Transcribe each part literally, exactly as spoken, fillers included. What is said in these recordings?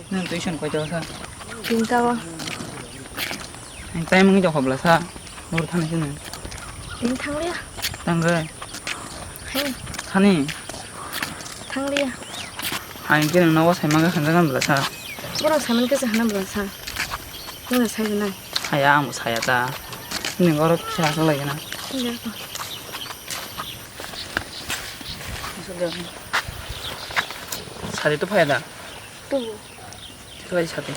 Nwng tuition koito sa? Tinta o. Ang tai mungwi tong khobla sa. Nur thani sini. Tin thangliya. Tangga. Hai. Thani. Thangliya. Ang kini nogo sai mangga khanja kan bla sa. Borok sai mangga sa hana bla sa. Nwng sai nai. Saya ang saya ta. Ini ngorok kya sa lagi na. Iya. Sari tu phaya da. Tu. Khlai sati.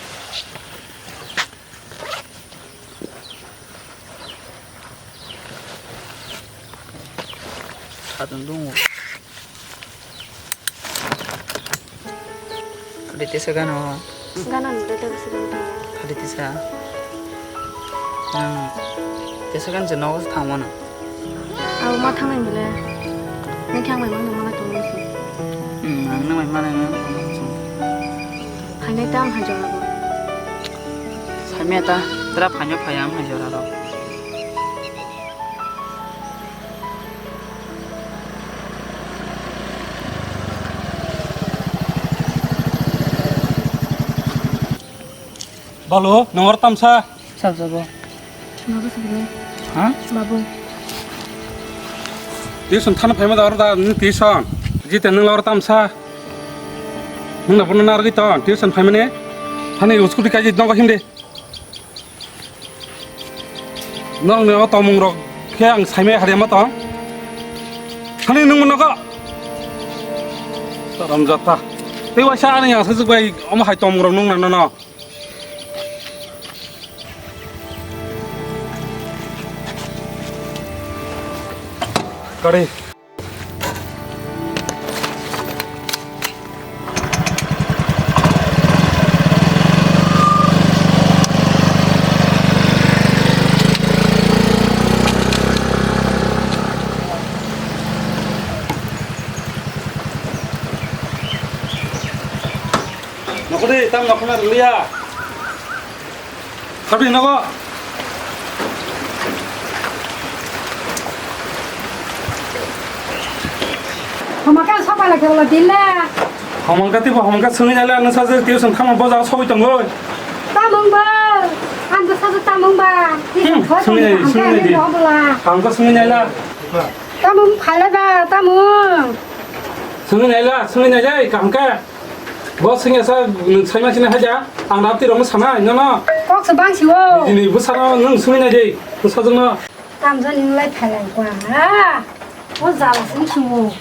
Sadon dungo. Aditya sagano. Gana ni data kasi data. Aditya sa. Nang tesagan je nogo thangmano. Abo ma thangnai bole. Nang khe ang bai mangno mana tongwi se. Hmm, ang nang bai mana tongwi se. Phainai ta ang hai jora bo. Saimya ta, tra phainai phaya ang hai jora ro. Balo, nang oro tamsa. Sabjabo. Babu sabjabo. Ha? Babu. Tuition thana phaima da oro da, nini tuition. Jite nang oro tamsa. Nang na bono nargwi ton, tuition phaimani. Hani scooty kaji nogo himde. Nokni o tongmung rok khe ang saimai hari ma tong. Hani nung nogo. Taram jata. Tei waisa ani yang sajak bai omo hai tongmung rok nung nang nono. Kari. Nokode, tam nokona rulia. Habri nogo. Homaka sokala khe ulo dile. Homaka tipo homaka sungwi nale ano sajak tuition thama boja sogwi tongoi. Tamung ba. Ang sajak tamung ba. Hmm, sungwi nai, sungwi nai di. Ang sungwi nai la. Tamung phala ba, tamung. Sungwi nai la, sungwi nai dai, kaham khe. Bo swngya sa nwng saima sina haja, ang rap tirok sanai, no, no. Kok se bang si o. Dini bwsano nwng swngwi nai de, bwsajwkno. Tamjani nwng lai phailai kwa, ha? O jala sing sungo.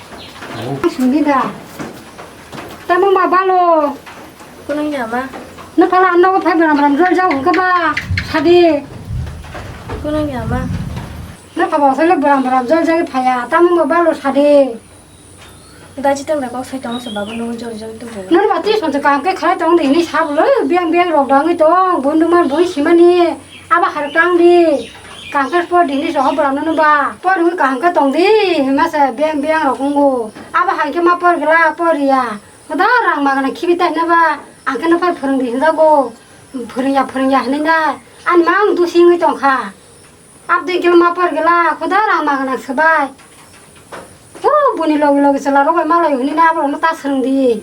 Sungdi da. Tamo ma balo. Kunang ya ma? No phala no phai bram bram jol jao hwnkhe ba. Sadi. Kunang ya ma? No phaba sale bram bram jol jagi phaya. Tamo ma balo sadi. Daji tang da kok sai tong se babu no jor jor tu. Nang ba ti son se kam ke khlai tong de ni sab lo biang biang rok dang tong bun dum man bun simani aba har tang di kam ke por di ni so bra no ba por hu kam ke tong di ma se biang biang rok ngu aba hai ke ma por gla por ya da rang ma gana khibi tai na ba ang ke no phai phwrwng di hinja go phwrwng ya phwrwng ya hinai na ani ma ang du singwi tong kha. Abdi gil ma por gila, khuda rang ma gana se bai. Tu buni logi logi sela rogo ma lai huni na abo no ta srwng di.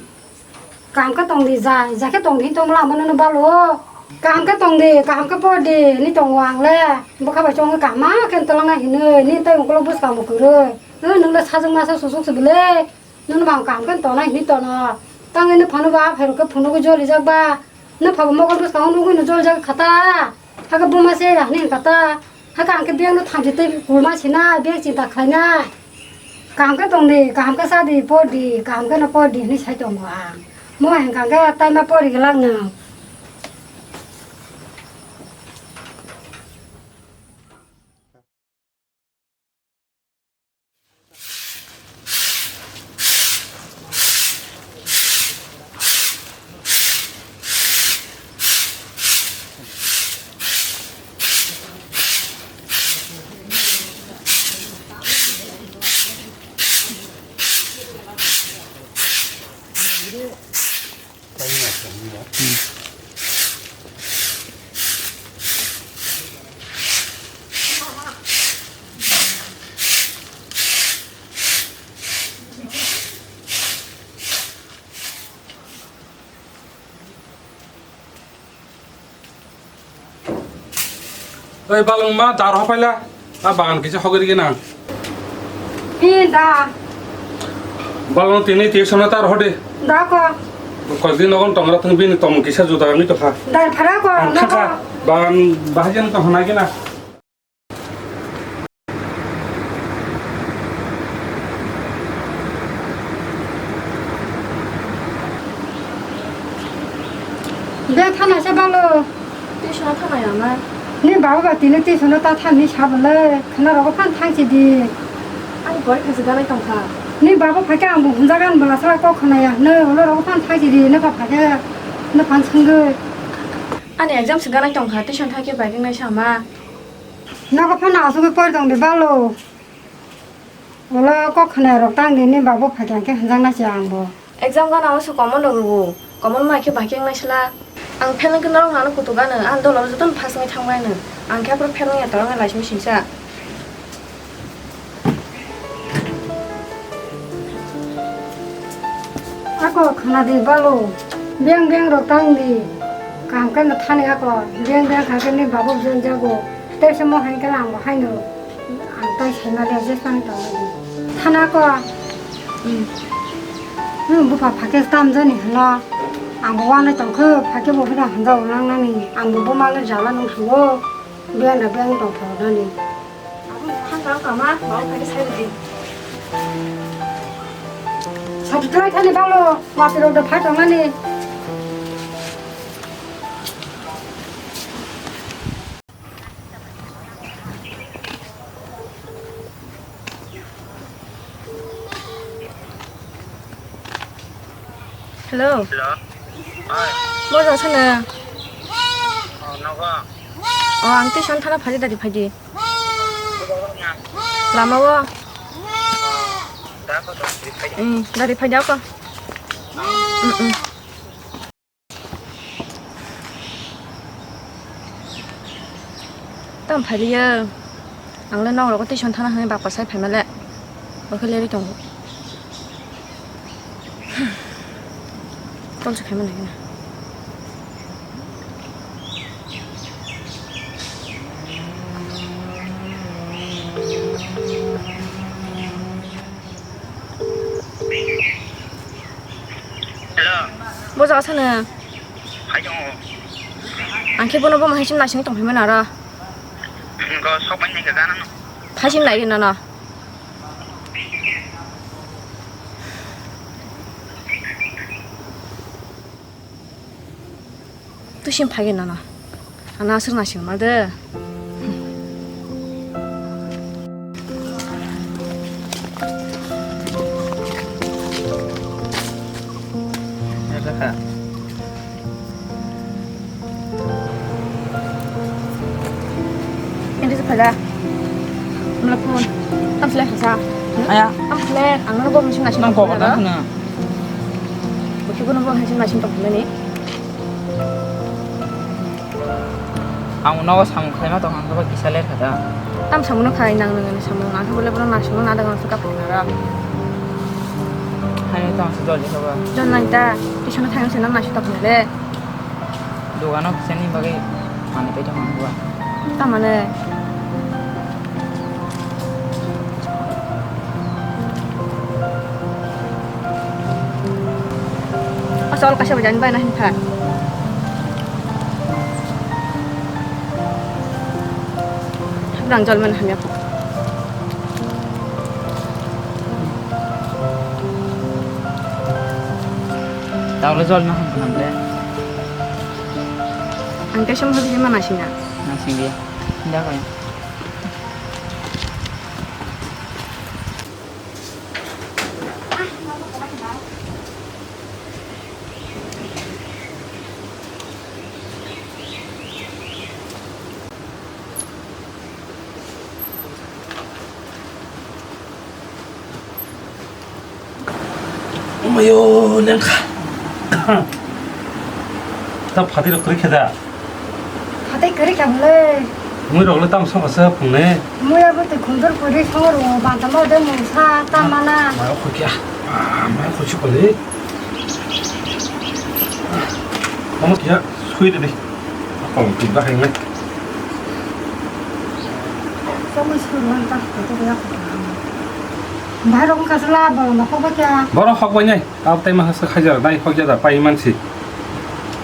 Kaham khe tong di jai, jai khe tong di tong la mo no balo. Kaham khe tong di, kaham khe por di, ni tong wang le. Bokha bai chong kaham ma khe tolong na hini, ni tai ungkolo bus kaham kwrwi. Nung le sajwk masa susuk se bile. Nung bang kaham khe tong na hini tong no. Tang ni phano ba, phai rok khe phone ko joli jak ba. No phabo mokol bwskango nugwi no joljak kha ta. Hakhe buma se ra hwnwi kha ta. Hakhe ang khe biyang no thamchi tei kulma sina, biyang chinta khlaina. Kaham khe tong di, kaham khe cha di, por di, kaham khe no por di hwnwi sai tongo ang. Mo hwnkha khe taima pori glak no. Oi, balung ma, dar ho paila. A bagan kisa hogri gina. Hi da. Balung tini tiyo sono tar hodi. Da ko. Koi din nogon tongra thung bini tom kisa juda ni to kha. Dar phara ko, Ang da ko. Kha, bagan bahajan to hona gina. Be thana se balo. Tuition thana ya na. Ni baba ba tini tuition ta thani sabale. Khana rogo phan thang si di. Ani porikha se ganai tong kha. Ni baba phake ang bo hunjagan bala sala kok khana ya. Ne ulo rogo phan thang si di. Ne ba phake ne phan sungui. Ani exam se ganai tong kha. Tuition thake bai nai sama. Nogo phano asugwi pori tong di balo. Ulo kok khwnai rok tang di ni babo phai khe hwnjak na se ang bo. Exam gana o se common rok rwo. Common ma khe bai khe wngnai sla. Ang fail wngkhe norok nano kutu gano. Ang dolo jotono pass wngwi thangbai no. Ang khe aphuru fail wngya torok wngya laisimo singsa. Ako khwna di balo, beng beng rok tang di, kaham khe no thani ako, beng beng kha khe ni babo beng jago, tei se mo hai khe ang bo hai no, ang tai sai ma le je tang tong di. Thana ako, hmm, bupha phakhe tam jani hwno, ang bo wanai tong khe phakhe bo bina hwnjao nang nani, ang bo buma le jala nung sugo, beng da beng tong thok nani. Abo hangkang kama, mau phai sai di. Sabitrai thani balo, wati rok da phai tongmani. Hello. Hello. Oi. Bo jang sana. Oh, nogo. Oh, ang tuition thana phai di, dari phai di. Lama o. Hmm, dari phai di ako. Hmm, hmm. Tam phai di yo. Ang le nok rogo tuition thana hwnwi baksa sai phai ma le. Bo khe leri tongo. Call se khaima nai na. Hello. Bo jaga sana. Hai tongo. Ang khe bono bo mahai sim naising tong phai mano aro. Go sok pai nai ga gana no. Phai sim nai gana no. Tuition phai gana no. Ana aswk naising ma de. Ini sepeda. Telepon. Tam selai hasa. Aya. Tam selai. Ang nono bo machine machine. Nang kok tong na. Bukti bo nobo machine machine tong ni. Ang nogo samung khlaima tong ang kisa ler kha da. Tam samung no khai nang nang samung ang khe bole bono naising no nadang ang kha phai nara. Hai tong se jol kha ba. Jon nang ta. Tuition thang se nang naising tong le. Dogano kisani bagwi manwi paithago ang bua. Tamane? O chol kaisa bai jani bai na hinkha. Habrang jol man hamya kho. Tawle jol no ham khanam le. Ang kaisa mohor bini mana sina. Nang sing dia. Hinda kaya. Omayo, nengkha. Ta phatwi rok kwrwi khe da? Phatwi kwrwi kha bwle. Mui rok le tam sokha se phungne. Mui abo twi khundur kwrwi songo rwo, bantama de mungsa tam mana. Mai khukya. Ah, mai khukya kole. Omo kya sui de di. Akol twi bahai ngai. Tongwi suru ang ta koto ya. Bahai rok wngkha sala borok no hokbai kha. Borok hokbai nai, abo tai masa khajar nai hokya da pai mansi.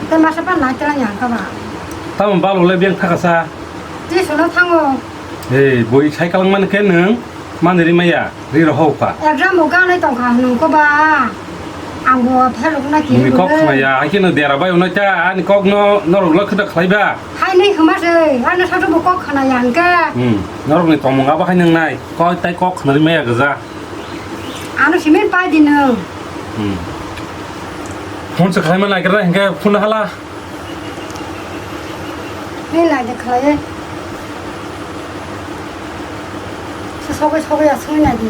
Tai masa pa nai tela yang ka ba. Tamo balo le beng thaka sa. Ti sono thango. Ei, boi sai kalang man khe nwng mani ri maya, ri ro hokha. Exam bo ganai tongkha nung ko ba. Ang bo phelok na ki. Ni kok khna ya, hai khe no dera bai uno ta ani kok no norok lo khda khlai ba. Hai ni khma se, ano sa bo kok khna ya hwnkhe. Hmm, norok ni tongmung abo hai nang nai. Koi tai kok khna ri maya gaja. Ano simin pai di nwng. Hmm. Phone se khlai ma nai gra hwnkhe phone hala. Ni nai de khlai. Se sogwi sogwi aswngwi nai di.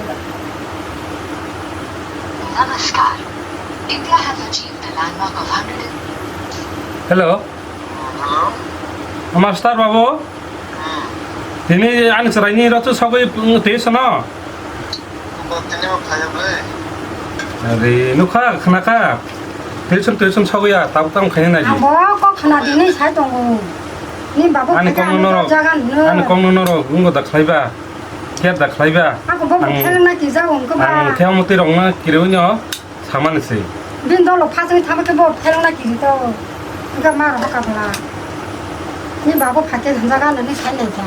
Namaskar. India has achieved a landmark of hundred. Hello. Hello. Master babu. Hmm. Tini ani chwraini rotu sogwi twi sono. Bo tini bo khlai bai. Ari nukha khna kha. Tuition tuition sogwi ya tabuk tamo khaina nai. Ang bo kok khna tini sai tongo. Ni babu ani kok no norok. Jagan no. Ani kok no norok wngbo da khlai ba. Ker da khlai ba. Ako bo ang pheleng na ki jago wngkha ba. Ang khe omo twi rok na kirwi no. Samani se. Bini dolo phasing thama khe bo phelong na kiri to. Wngkha ma roho kabla. Ni babu phate hamjaga no ni sai nai kha.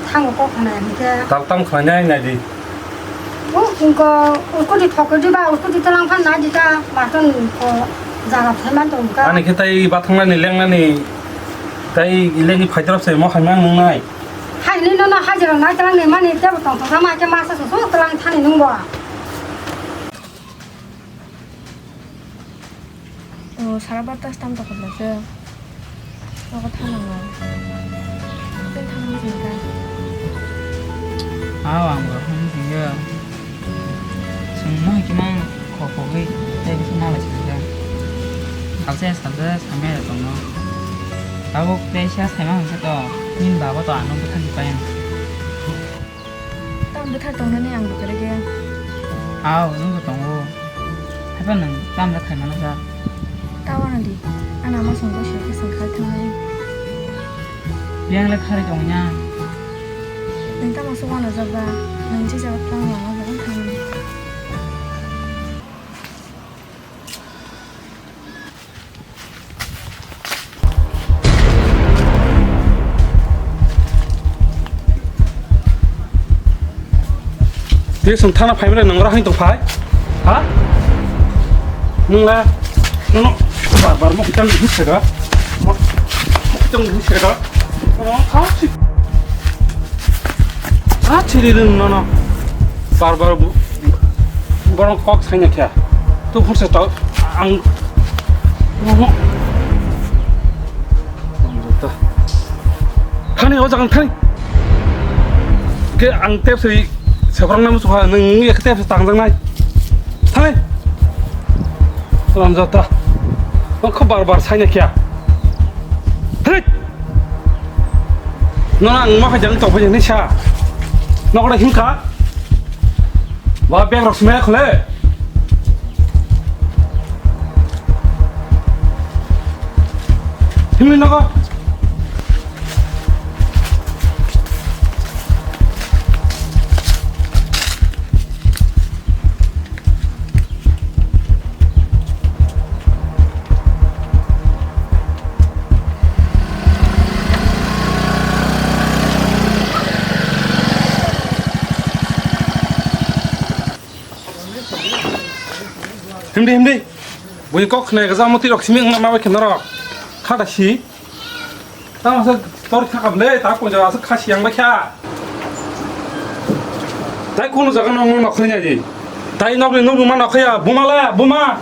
Thango kok khna ya hwnkhe. Tal tam khna nai nai di. O wngko uskoti thokdi ba uskoti talang phan nai di ta. Baton ko jaga thai man tong ka. Ani khe tai bathang nani leng nani tai legi phaidrop se mo hai mang nung nai. Hai ni no no hajira nai talang ni mani tebo tong tong ma khe masa su su talang thani nung bo. O sara barta stam tokot lase. Nogo thanango. Tei thanang singka. Aw ang bo hwn singyo. Sungno hikimang khokogwi tei bisa nalai singka. Salsa salsa samya tongno. Tabuk tei sia saimang hwnkhe to nini baba to ano bwthani payan. Tamo bwthar tongnani ang bwkha rege. Aw, nwng bo tongo. Haiphano nwng tamo khaimano sa? Tawano di. Ano ama songbo siyokhe sengkhar thangnai. Biyang le khari tongya. Nwng tamo se wanajak ba? Nwng je jaga tamo wanajak wng thangmani. Tei chwng thana phai mwnai, nwng ora haino tong phai? Ha? Nwng le, nono bar bar mokitang hit sega. Mokitang hit sega. Nono tha si. Tha chiri rwng nono. Bar bar bu-, borok kok saina khe. Tu phursa tau ang. Thani o jaga thani. Ke ang tep sri sebrang nam sukha nung ya tep sri tangjang nai. Thani. Lam jata. O kho bar bar saina kya. Thani. Nono ang ma phai jang tong phai ni sa. Nokra himkha. Wa bag rok sumaya khole. Himni nogo. Himdi, himdi. Buini kok khna gajak moti rok simi wngna ma bai khe norok. Kha da si. Tamo se tor kha kap le, ta kun jaga se kha siang bai kha. Tai kunu jaga no no khoi nai di. Tai nok ni nuru ma no khaya, buma la, buma.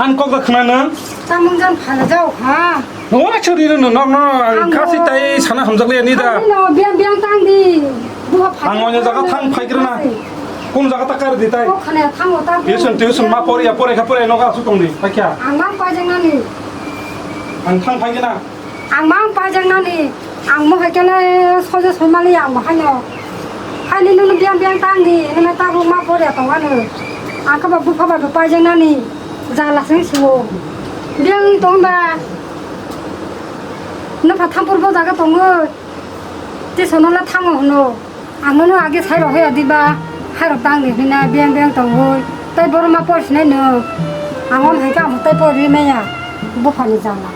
An kok da khna nang. Tamung jan phala jao kha. No wa chori no nok no, ang kha si tai sana hamjak le ni da. Ani no biang biang tang di. Buha phala. Ang onya jaga thang phai gra na. Kun jaga ta kar di tai. Kok khna thango ta. Tuition, tuition ma pori ya, pori kha pori no ga su tong di. Pakya. Ang mang pa jeng nani. Ang thang phai na. Ang mang paijak nani, ang mohai kele sojo soimali ang bo haino. Haini nunu biang biang tang di, nunu tabuk ma pore tong ano. Ang khe bo bupha bai bo paijak nani, jala sing sio. Biang tong ba, nupha thampur bo jaga tongo, tisono le thango hwno. Ang nono age sai rok haya diba, hai rok tang ni hina biyang biyang tongwi. Tai borok ma por sinai no. Ang om hai ka amo tai por ri maya. Buphani jala.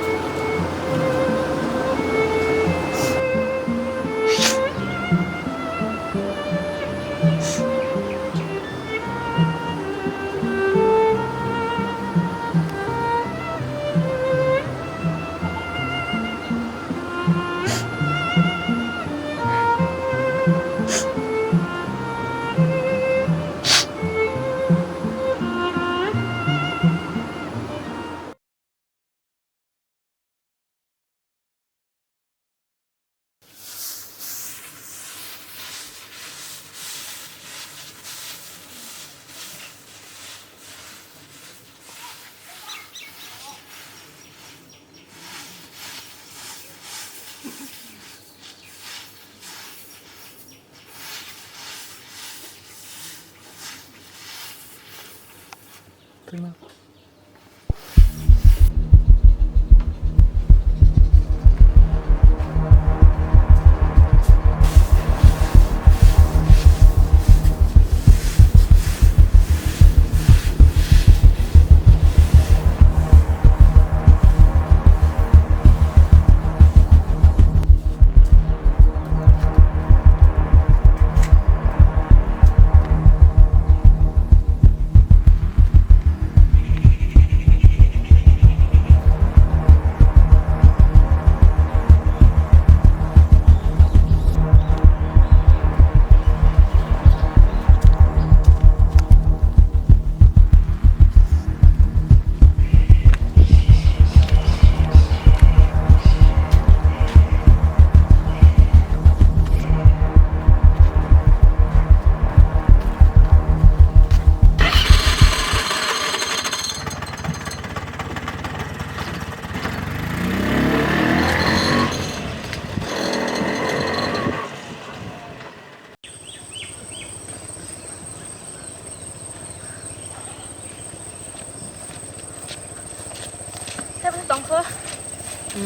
Tebwno tongkho.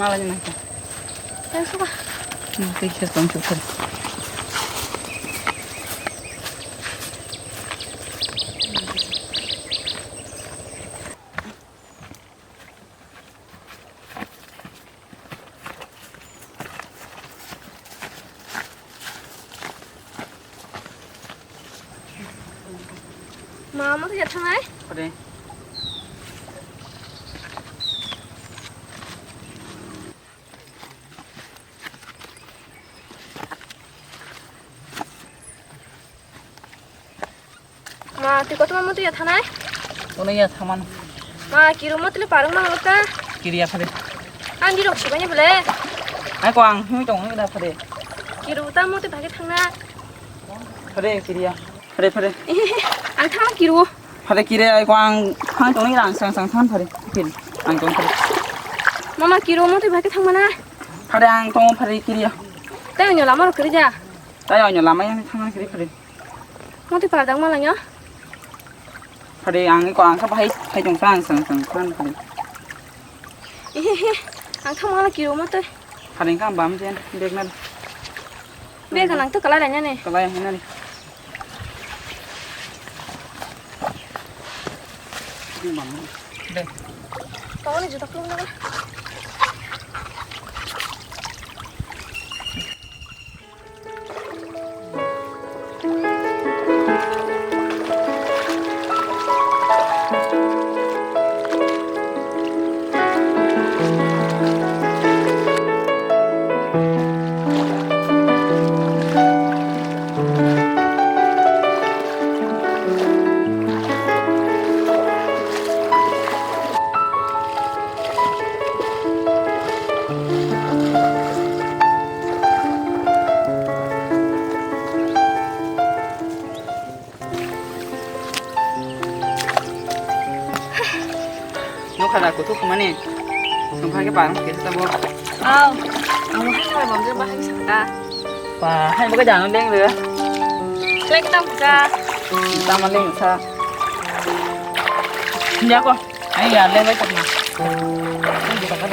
Malai nangkha. Tei suka. Hmm, tei khe tong suka. Ma, ma khe thangnai? Kore. Ma, twi kotorma motwi ya thanai? Kono ya thaman. Ma, kiru motwi le parang mang lokta. Kiri ya phade. Ang di rok sibani bole. Ai ko ang himi tong ni da phade. Kiru ta motwi bhage thangna. Phade kiri ya. Phade phade. Ang thang kiru. Phade kiri ai ko ang thang tong ni rang sang sang than phade. Kiri. Ang tong phade. Mama kiru motwi bhage thang mana. Phade ang tong phade kiri ya. Tai onyo lama rok kiri ja. Tai onyo lama yang thang kiri phade. Motwi pala dang malanya. Phade ang ko ang kha bahai khai tong sang sang sang khan phade. Ehehe, ang thang mala kiro motwi. Phade ang bam jen bag na. Bag nang to kalai ranya ne. Kalai hina ni. Bag. Tawani juta khulum na. Nokha da kuthuk khumani. Nokha khe parang khe sabo. Aw. Amo hai bai bom je bahai saka. Pa, hai bo jano leng re. Klek tam ka. Tama leng sa. Ya ko. Ai ya leng bai tak na. Ai di ka ka.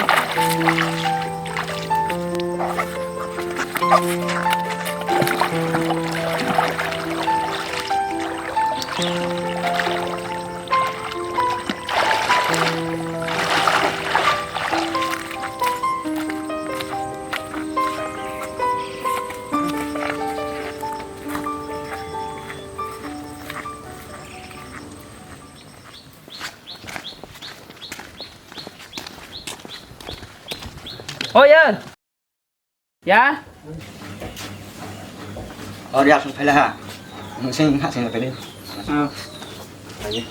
Oh ya. Ya. Oh ya, sung phaila ha. Nung sing ha sing phaila. Ah. Phaila.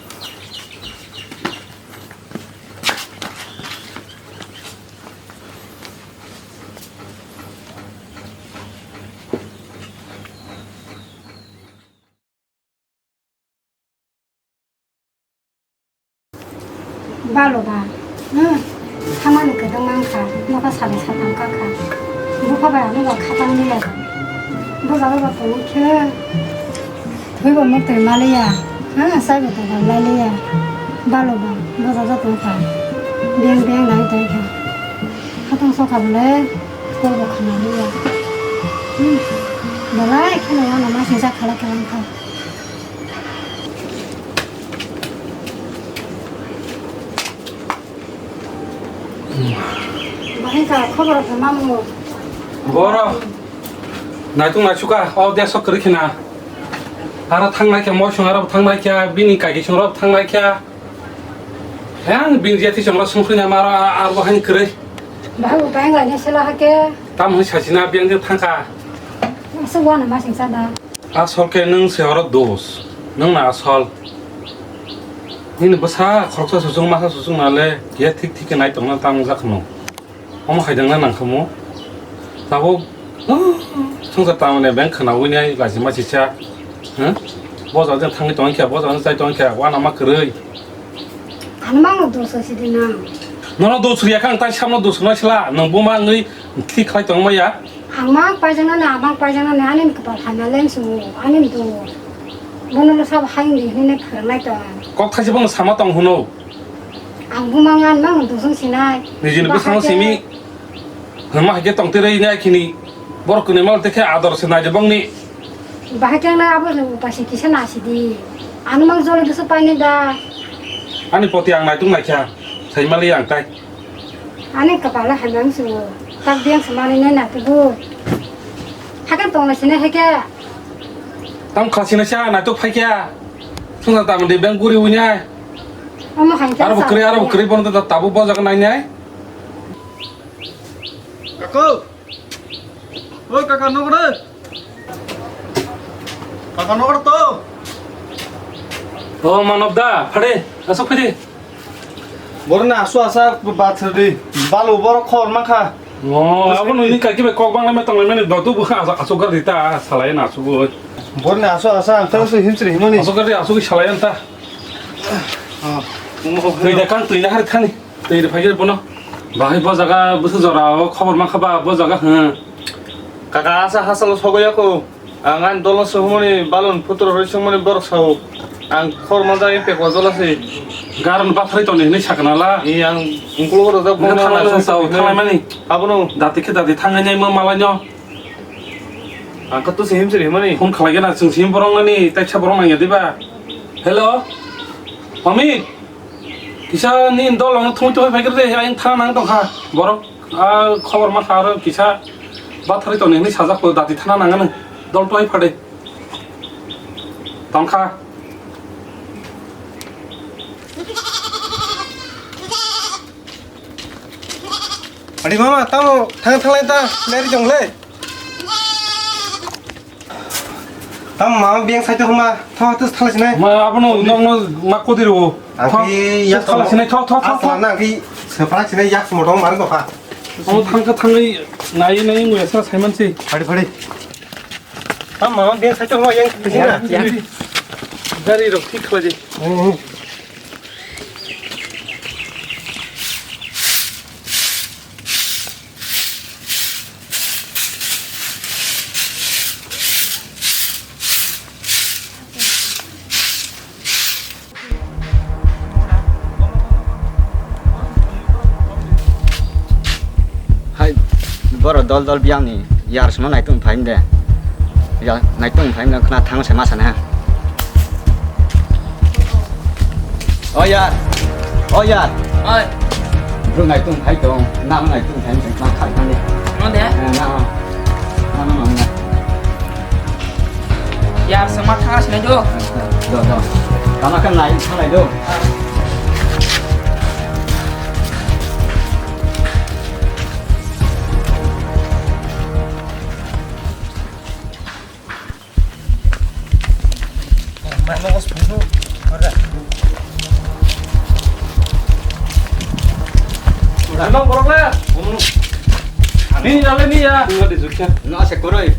Balo ba, hmm, hamani kwdwng mankha, nokha sari satam kakha. Bupha bai ano ba khatang liya. Bo jaga ba tongwi khe, thwibo mwktwi maliya, ha, saibo tongthok laliya. Balo ba, bo jaga tongkha. Beng beng nai tongkha. Khatang sokha bole, kolbo khana liya. Hmm, belai kheno ano masingcha khala khe mankha. Bahai ka khobor rok mamu. Boro. Naitung naisuka, o deso kwrwi khina. Aro thangnai khe, moisong aro thangnai khe, bini kaki song aro thangnai khe. Yang bini jati song aro songkhwina maro, aro bahai kwrwi. Bahai upai ngai ne sela hake. Tam hwn sachina biyang je thangkha. Asa wana masing sada. Asol khe nwng se oro dos, nwng na asol. Nini bwsa khoroksa suchung masa suchung nale kiya thik thik khe nai tongna tamo jak no. Omo hai dangna nang khamu. Tabuk, ah, songsa tamone beng khwnawi nai lachi machi cha. Huh? Bo jang jang thangwi tong khe, bo jang jang chai tong khe, wana ma kwrwi. Ano mang no dos sidi nang. Nono dos riya kha, ang tai samno dos no sila, nang buma ngwi thik khlai tong maya. Ang mang paijaknani, ang mang paijaknani, ani ni kwpal hamya leng swngo, ani ni do. Bono no sabo hai wngdi hinwi phwrwngnai tong. Kok thaisa bono sama tong hwno. Ang buma wng ani mang dusong sinai. Nijini bwskango simi hwnma hai khe tong twi rwi nai khini. Borok kwnwi mal tei khe ador se nai de bongni. Bahai khe nai abo upasi kisa nasi di. Ano mang joli bwswk painai da. Ani poti ang naitung naikha. Sai mali ang tai. Ani kwpalo hamya wng swngo. Tak biyang se manwi nai naituk bo. Hakhe tongla sini hakhe. Tam khasina sa naituk phaikha. Sungsa tamni beng guri winai. Omo hai khe. Aro bwkrwi, aro bwkrwi bono ta tabu bojak nainai. Kako. Oi kaka, nokre. Kaka, nokre to. O Manob da, phade, asok phade. Borni asu asa bathri, balu borok khor mankha. O, abo nini kaki bai kok bangla metong mani dotu bukha asu, asu gar dita, salai na asu goi. Borni asu asa ang tang su himsri himani. Asu gar di, asu goi salai anta. Twi da kang, twi na har khani. Twi rw phai khe bono. Bahai bo jaga bwswk jora o khobor mankha ba bo jaga, hmm. Kaka asa hasalo sogwi ya kho. Ang ani dolo swngmani balon putro rwi swngmani borok sao. Ang khor manjak pekwa jola se. Garon bathrai toni hinwi sakna la. I ang ungkulo rojak. Nang bono thangna na sao, thangna mani. Abono. Dati khe dati thangnai nai mo malai no. Ang kha tu se himsiri himani. Phone khlai gana chwng sim borok nani, taisa borok nang ya diba. Hello. Amit. Kisa nini dol ang thumui tongwi phai khe de, ayang thana nang tongkha. Borok, ah, khobor ma kha aro kisa bathari tongni hinwi sajak kho, dati thana nang ano. Dol tongwi phade. Tongkha. Adi mama, tamo thang thanglai ta, neri jongle. Tam mama biyang saito huma, tho, tus thala sinai. Ma, abono nokno ma kodi ro. Ang tho, ki yak thala sinai, tho, tho, tho, asla tho. Na ang ki sepra sinai yak moto mar ko kha. Omo thangkha thangwi nai nai ngoya sa saiman si. Phadi, phadi. Tam mama biyang saito huma yang kisina. Ya, ya. Gari rok thik khlaidi. Hmm, hmm. Hai, borok dol dol biyangni yar sima naitung phainde. Ya, naitung phai na khna thang se ma sana. O ya. O ya. Oi. Bro naitung phai tong. Na naitung phai se ma khai thang de. Mo de? Eh, na. Na na na. Ya, sama thang se na jo. Do do. Kama kan nai thang lai do. Emang borok le. Ni ya le ni ya. No se koroi.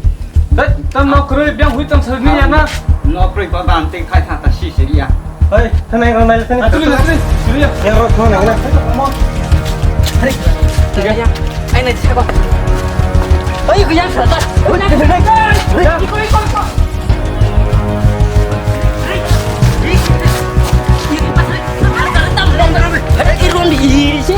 Dai, tam no koroi biang hui tam sar ni ya na. No koroi ba ban te khai tha ta si se ya. Hei, thanai rang nai thanai. Atuli, atuli, atuli. Yang rok thon nang na. Hei. Ai nai sabo. Ai ko yang sa ta. Iko iko iko. Hei, ron di si.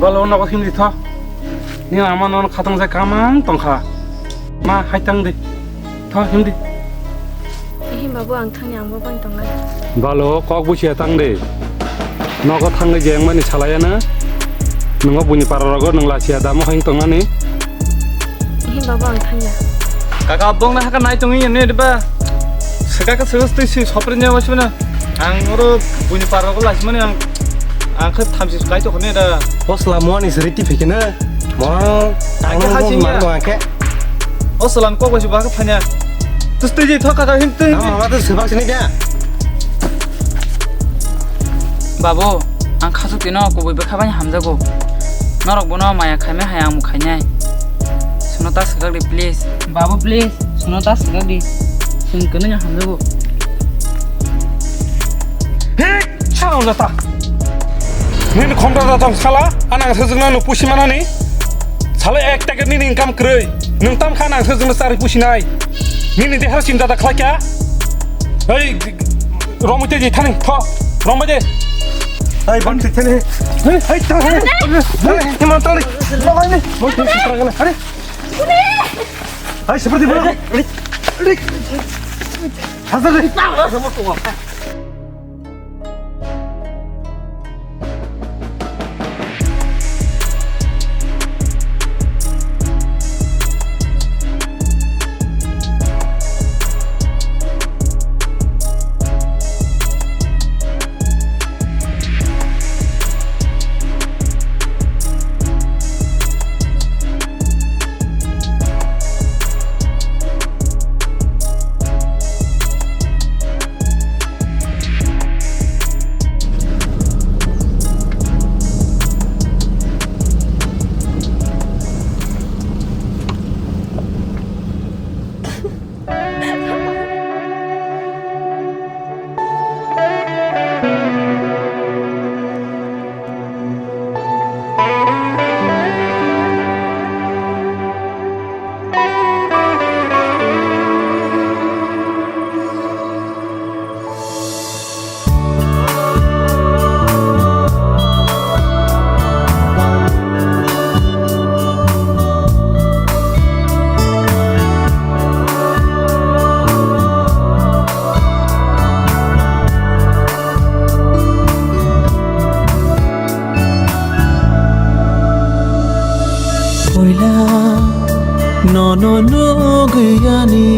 Balo nogo himdi tho. Ni ama nono khatang jai kamang tongkha. Ma hai tang di. Tho himdi. Ehe babu ang thangni ang bo bai tongnai. Balo kok busia tang di. Nogo thangwi je wngmani salai ano. Nwngo buini para rogo nwng lachiya damo hai tongnani. Ehe babu ang thangya. Kaka bongna haka nai tongwi ne diba. Seka ka seka twi si sopre ne wasmana. Ang oro buini para rogo lachimani ang ang khe thamsi kai to khone da. Bosla muani seri ti phikene. Mo ang khe hasing mar ya. Mo ang khe. O salam kok bai ba khe phanya. Tus twi je thok kaka him twi. Ama ma to sebak sini dia. Babu, ang khasuk tino kubui bwkha bai hamjago. Norok bono maya khaimai hai ang khainai. Suno ta swkak di please. Babu please, suno ta swkak di. Chwng kwno hamjago. Hik! Sala wngya ta. Nini khomra da tong sala, anang sejwkna no pusi manani. Sala ek taka nini income kwrwi. Nwng tam kha nang sejwkna chari pusinai. Nini dehar chinta da khlai kha. Ei, romwi te di thani, tho, romwi de. Ei, ban te thani. Ei, ei, ta. Ei, ei, ma ta. Hai, seperti mana? Hai, seperti mana? Hazır. Puila nono nugwi ani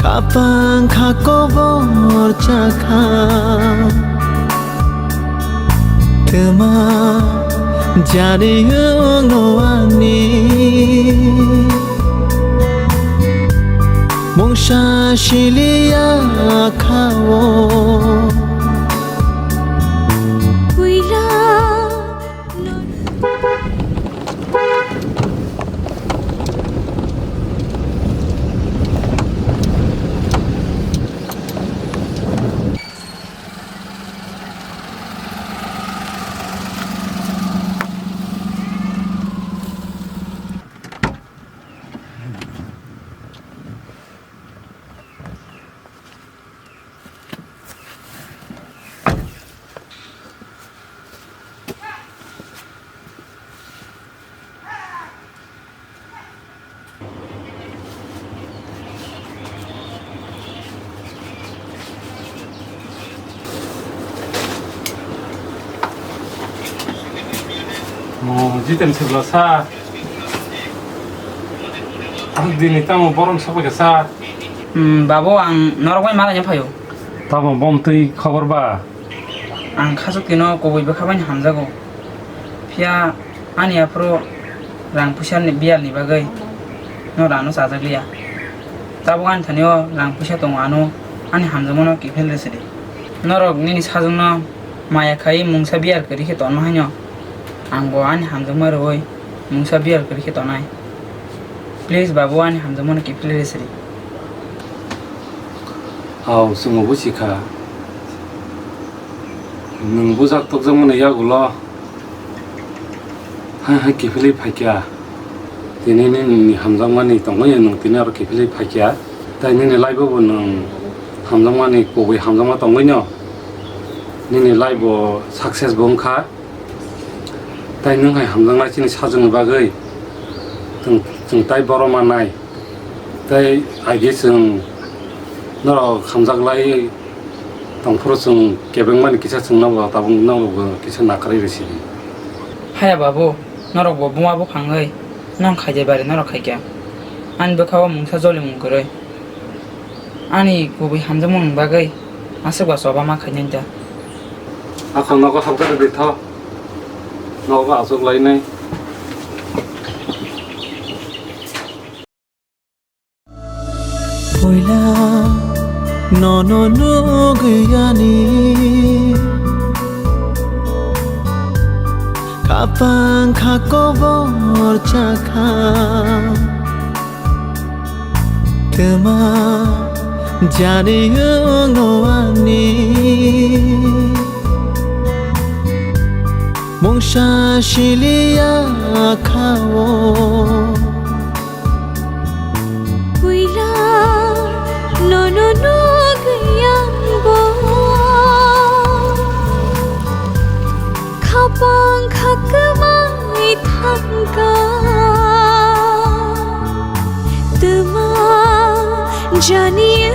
kapang kha kobor chakha. Twma Jani wngno ani mungsa siliya kha-o. Puila. Oh, Jiten Sibla sa. Ang dini tamo borom sapai ka sa. Hmm, babu, ang norok bai malaina phaio. Tamo bom twi khobor ba? Ang khasuk tino kubui bwkha bai hamjago. Phiya ani aphuru rang puisa ni biyal ni bagwi no rano chajak liya. Tabuk ani thani o rang puisa tongo, ano ani hamjakmano kiphil rw sidi. Norok nini sajwkno maya khai mungsa biyal kwrwi khe tonma haino ang bo ani hamjakma rwui mungsa biyal kwrwi khe tonai. Please babu, ani hamjakmano kiphil rw sidi. Aw, chwngno buji kha. Nwng bujak tokjakmani yagulo hai hai kiphilwi phaikha. Tini nini hamjakmani tongwi nwng tini oro kiphilwi phaikha. Tai nini life-o bo nwng hamjakmani kubui hamjakma tongwino nini life-o success bo wngkha. Tai nwng hai hamjaknai chini sajwkni bagwi chwng, chwng tai borom manai. Tei age chwng norok hamjak lai tongphuru chwng kebengmani kisa chwng nobo tabuk nobo kisa nakarwi rw sidi. Haya babu, norok bo buma buphang oi nong khaijai bari norok khaikha. Ani bwkha o mungsa jolimung kwrwi. Ani kubui hamjakmung ni bagwi aswk ba choba ma khainai da. Akhor nogo hamjak rwdi tho. Nogo achuk lainai. Puila nono nugwi ani khapang kha kobor chakha. Twma jani wngno ani mungsa siliya kha-o. Puila nono nugwi ang bo khapang kha kwmai thangkha. Twma jani